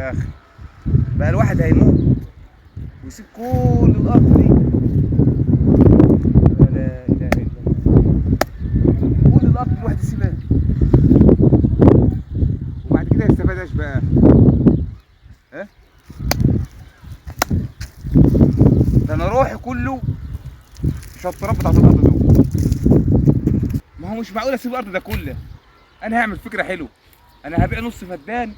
يا اخي، بقى الواحد هيموت ويسيب كل الارض دي. لا اله الا الله، كل الارض الواحد يسيبها وبعد كده يستفاد ايش بقى؟ ها؟ ده انا روحي كله شطرات بتاعت الارض دول. ما هو مش معقول اسيب الارض ده كله. انا هعمل فكرة حلوة، انا هبيع نص فدان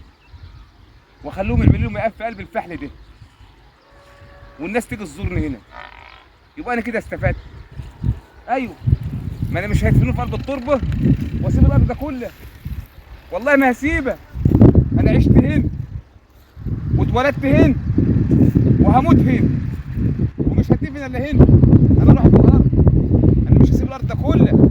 واخليهم يعملوا لي مقاف في قلب الفحل ده، والناس تيجي تزورني هنا، يبقى انا كده استفدت. ايوه، ما انا مش هيدفنوه في قلب التربة واسيب الارض ده كله، والله ما هسيبه. انا عشت هنا واتولدت هنا وهموت هنا، ومش هدفن الا هنا. انا روحي في الارض، انا مش هسيب الارض ده كله.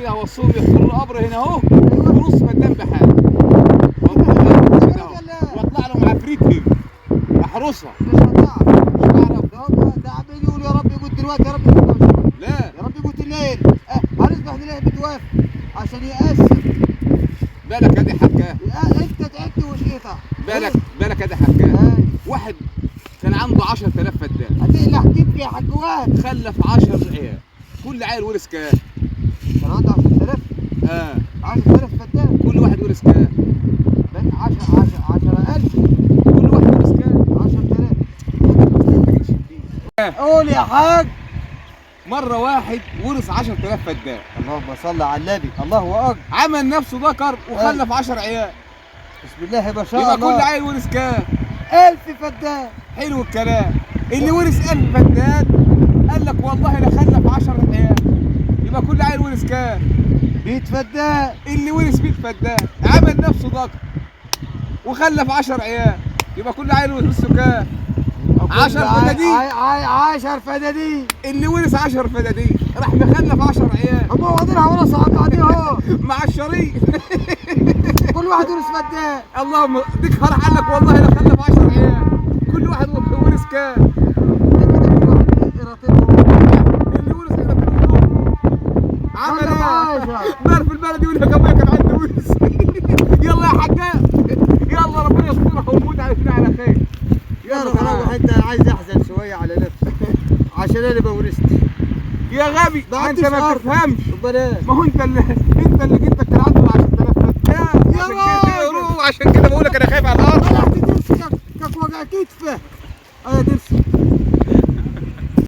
هوصلهم يحفروا القبر هنا اهو ونص فدان بحال، واطلع لهم عفريت هنا احرسها. مش هتعرف، مش هتعرف. ده عمال يقول يا رب يموت دلوقتي، يا رب يموت، لا يا رب يموت الليل. هنصبح نلاقي بتوافق عشان يقسم. بالك ادي حكاه، انت تعبت وشقيت. بالك ادي حكاه. واحد كان عنده 10,000 فدان، هتقلع كتفي يا حاج وهب. خلف 10 عيال، كل عيل ورث كام؟ كان عنده 10,000. 10,000 فدان، كل واحد ورث كام؟ 10,000، كل واحد ورث كام؟ 10,000. قول يا حاج. مرة واحد ورث 10,000 فدان. اللهم صل على النبي، الله أكبر. عمل نفسه ذكر وخلف 10 عيال. بسم الله ما شاء الله. يبقى كل عيل ورث كام؟ 1000 فدان. حلو الكلام. اللي ورث 1000 فدان قال لك والله لا خلف 10 عيال، يبقى كل عيل ورث كام؟ 100 فدان. اللي ورث 100 فدان عمل نفسه ذكر وخلف 10 عيال، يبقى كل عيل ورثه كام؟ 10 فدادين. 10 فدادين. اللي ورث 10 فدادين راح مخلف 10 عيال. هم واخدينها ورثه عند بعضيها اهو مع الشريك. كل واحد ورث فدان. اللهم ديك راح قال لك والله لا خلف 10 عيال، كل واحد ورث كام؟ اللي ورث عمل ايه؟ نار في البلد يقول لك ابويا كان عنده ورث. يلا يا حجاج، يلا ربنا يسترها ونموت على خير. يلا تروح انت، عايز احزن شوية على نفسي عشان انا ما ورثتش. يا غبي، ما انت ما بتفهمش. بلاش. ما هو انت اللي جدك كان عنده 10,000 فدان. يا راجل، عشان كده بقول لك انا خايف على الارض. طلعت نفسك وجع كتفه.